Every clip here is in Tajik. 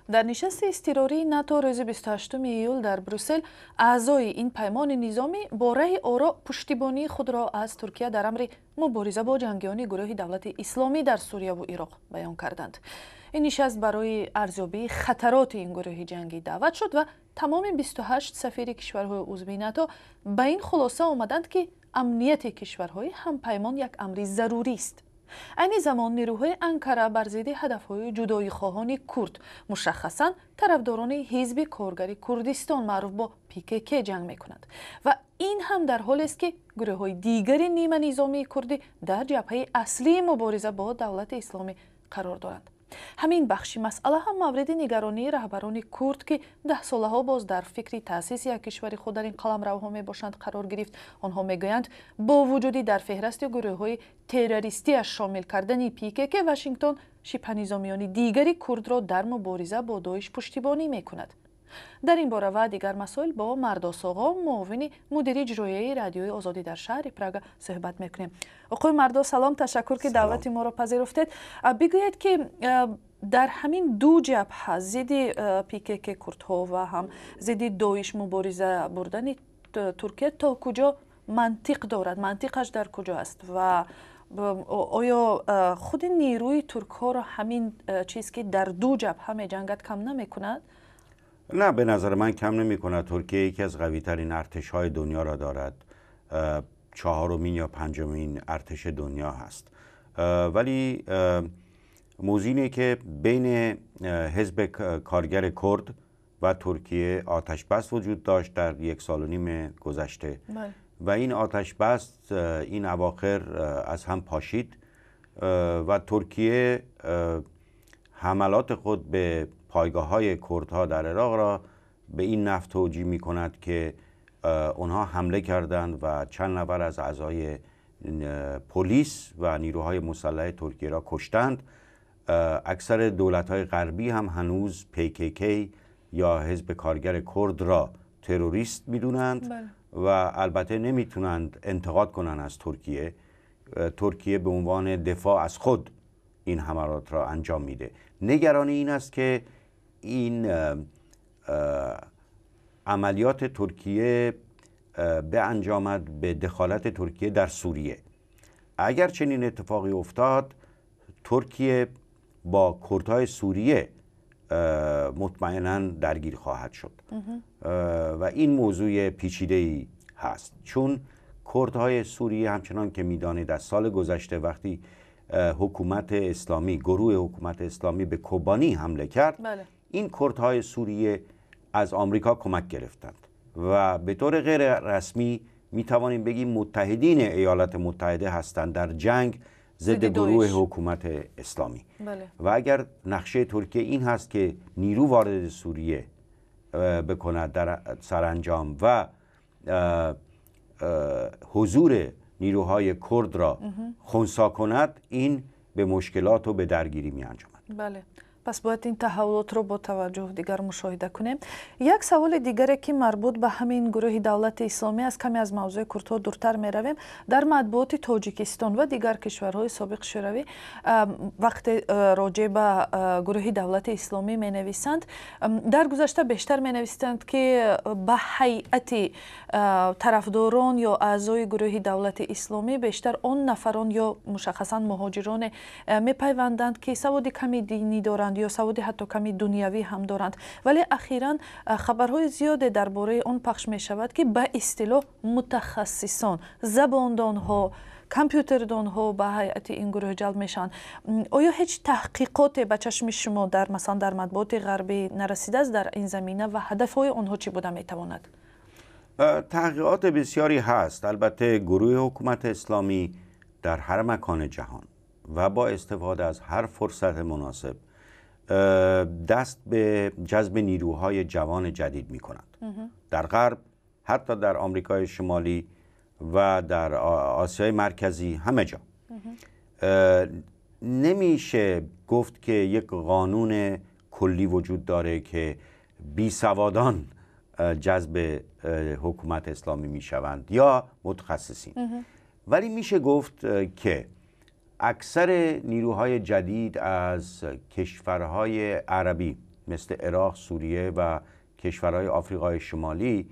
Дар нишасти изтирории НАТО рӯзи 28 июл дар Брюссел аъзои ин паймони низомӣ бо раъи оро пуштибонии худро аз Туркия дар амри мубориза бо ҷангиёни гурӯҳи Давлати Исломӣ дар Сурияву Ироқ баён карданд. Ин нишаст барои арзёбии хатароти ин гурӯҳи ҷангӣ даъват шуд ва тамоми 28 сафири кишварҳои узви НАТО ба ин хулоса омаданд, ки амнияти кишварҳои ҳампаймон як амри зарурист. Айни замон нерӯҳои Анкара бар зидди ҳадафҳои ҷудоихоҳони курд, мушаххасан тарафдорони Ҳизби коргари Курдистон, маъруф бо ПКК, ҷанг мекунанд ва ин ҳам дар ҳолест, ки гурӯҳҳои дигари ниманизомии курдӣ дар ҷабҳаи аслии мубориза бо Давлати Исломӣ қарор доранд. Ҳамин бахши масъала ҳам мавриди нигаронии раҳбарони курд, ки даҳсолаҳо боз дар фикри таъсиси як кишвари худ дар ин қаламравҳо мебошанд, қарор гирифт. Онҳо мегӯянд, бо вуҷуди дар феҳрасти гурӯҳҳои террористиаш шомил кардани ПКК, Вашингтон шибҳанизомиёни дигари курдро дар мубориза бо Доиш пуштибонӣ мекунад. Дар ин бора ва дигар масоил бо Мардо Соғо, муовини мудири иҷроияи Радиои Озодӣ дар шаҳри Прага, суҳбат мекунем. Оқои Мардо, салом, ташаккур, ки даъвати моро пазируфтед. Бигӯед, ки дар ҳамин ду ҷабҳа, зидди ПКК курдҳо ва ҳам зидди Доиш мубориза бурдани Туркия то куҷо мантиқ дорад, мантиқаш дар куҷо аст ва оё худи нерӯи туркҳоро ҳамин чиз, ки дар ду ҷабҳа меҷангад, кам намекунад? نه، به نظر من کم نمی کند. ترکیه یکی از قوی ترین ارتش های دنیا را دارد، چهارمین یا پنجمین ارتش دنیا هست. ولی موضوع اینه که بین حزب کارگر کرد و ترکیه آتش بس وجود داشت در یک سال و نیم گذشته و این آتش بس این اواخر از هم پاشید و ترکیه حملات خود به پایگاه های کردها در عراق را به این نحو توجیه می کند که اونها حمله کردند و چند نفر از اعضای پلیس و نیروهای مسلح ترکیه را کشتند. اکثر دولت های غربی هم هنوز PKK یا حزب کارگر کرد را تروریست میدونند و البته نمیتونند انتقاد کنند از ترکیه. ترکیه به عنوان دفاع از خود این حملات را انجام میده. نگرانی این است که این عملیات ترکیه به انجامد به دخالت ترکیه در سوریه. اگر چنین اتفاقی افتاد، ترکیه با کردهای سوریه مطمئنا درگیر خواهد شد و این موضوع پیچیده ای هست، چون کردهای سوریه همچنان که میدانید از سال گذشته وقتی حکومت اسلامی، گروه حکومت اسلامی به کوبانی حمله کرد، این کردهای سوریه از آمریکا کمک گرفتند و به طور غیر رسمی می توانیم بگیم متحدین ایالات متحده هستند در جنگ ضد گروه حکومت اسلامی. و اگر نقشه ترکیه این هست که نیرو وارد سوریه بکند در سرانجام و حضور نیروهای کرد را خنثی کند، این به مشکلات و به درگیری می انجامد. بله، пас бояд ин таҳаввулотро бо таваҷҷӯҳ дигар мушоҳида кунем. Як саволи дигаре, ки марбут ба ҳамин гурӯҳи Давлати Исломӣ аст, каме аз мавзӯи курдҳо дуртар меравем. Дар матбуоти Тоҷикистон ва дигар кишварҳои собиқ Шӯравӣ вақте роҷеъ ба гурӯҳи Давлати Исломӣ менависанд, дар гузашта бештар менависанд, ки ба ҳайати тарафдорон ё аъзои гурӯҳи Давлати Исломӣ бештар он нафарон ё мушаххасан муҳоҷироне мепайванданд, ки саводи ками динӣ доранд ё саводи ҳатто ками дунявӣ ҳам доранд. Вале ахиран хабарҳои зиёде дар бораи он пахш мешавад, ки ба истилоҳ мутахассисон, забондонҳо, компютердонҳо ба ҳайати ин гурӯҳ ҷалб мешаванд. Оё ҳеҷ таҳқиқоте ба чашми шумо дар, масалан, дар матбуоти ғарбӣ нарасидааст дар ин замина ва ҳадафҳои онҳо чӣ буда метавонад? تحقیقات بسیاری هست. البته گروه حکومت اسلامی در هر مکان جهان و با استفاده از هر فرصت مناسب دست به جذب نیروهای جوان جدید می کنند. در غرب، حتی در آمریکای شمالی و در آسیای مرکزی، همه جا. نمیشه گفت که یک قانون کلی وجود داره که بی سوادان جذب حکومت اسلامی میشوند یا متخصصین، ولی میشه گفت که اکثر نیروهای جدید از کشورهای عربی مثل عراق، سوریه و کشورهای آفریقای شمالی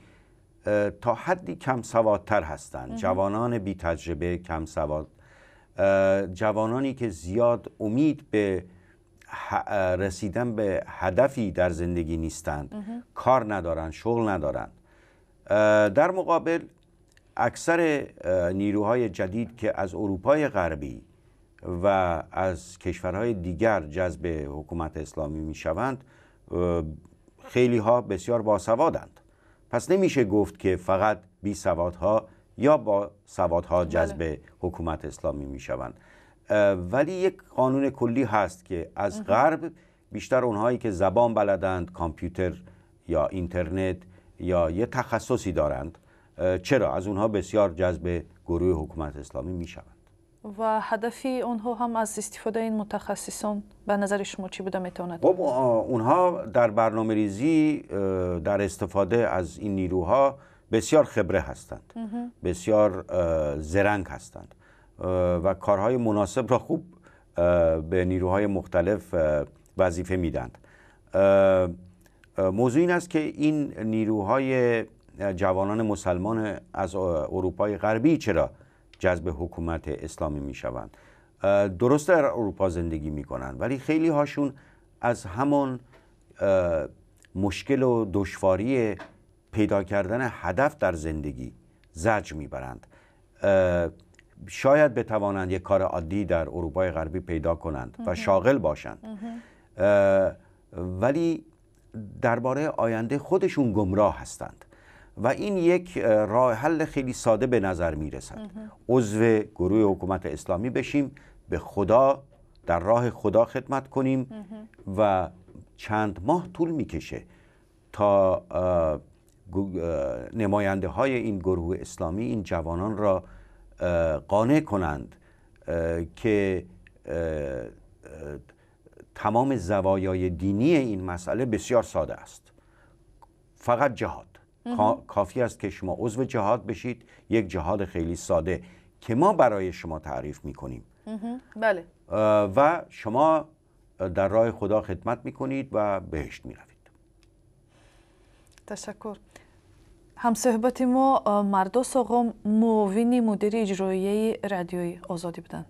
تا حدی کم سوادتر هستند. جوانان بی تجربه، کم سواد، جوانانی که زیاد امید به رسیدن به هدفی در زندگی نیستند، کار ندارند، شغل ندارند. در مقابل اکثر نیروهای جدید که از اروپای غربی و از کشورهای دیگر جذب حکومت اسلامی میشوند، خیلی ها بسیار باسوادند. پس نمیشه گفت که فقط بی سوادها یا با سوادها جذب حکومت اسلامی میشوند. ولی یک قانون کلی هست که از غرب بیشتر اونهایی که زبان بلدند، کامپیوتر یا اینترنت یا یه تخصصی دارند، چرا از اونها بسیار جذب گروه حکومت اسلامی میشوند. و هدف آنها هم از استفاده این متخصصان به نظر شما چی بوده میتواند؟ خب، اونها در برنامه ریزی، در استفاده از این نیروها بسیار خبره هستند، بسیار زرنگ هستند و کارهای مناسب را خوب به نیروهای مختلف وظیفه میدند. موضوع این است که این نیروهای جوانان مسلمان از اروپای غربی چرا جذب حکومت اسلامی میشوند؟ درست در اروپا زندگی میکنند، ولی خیلی هاشون از همان مشکل و دشواری پیدا کردن هدف در زندگی زجر میبرند. شاید بتوانند یک کار عادی در اروپای غربی پیدا کنند و شاغل باشند، ولی درباره آینده خودشون گمراه هستند و این یک راه حل خیلی ساده به نظر می رسد. عضو گروه حکومت اسلامی بشیم، به خدا، در راه خدا خدمت کنیم و چند ماه طول میکشه تا نماینده های این گروه اسلامی این جوانان را قانع کنند که تمام زوایای دینی این مسئله بسیار ساده است. فقط جهاد کافی است که شما عضو جهاد بشید، یک جهاد خیلی ساده که ما برای شما تعریف میکنیم. بله. و شما در راه خدا خدمت میکنید و بهشت میروید. Ташаккур. Ҳамсӯҳбати мо Мардо Соғом, муовини мудири иҷроияи Радиои Озодӣ буданд.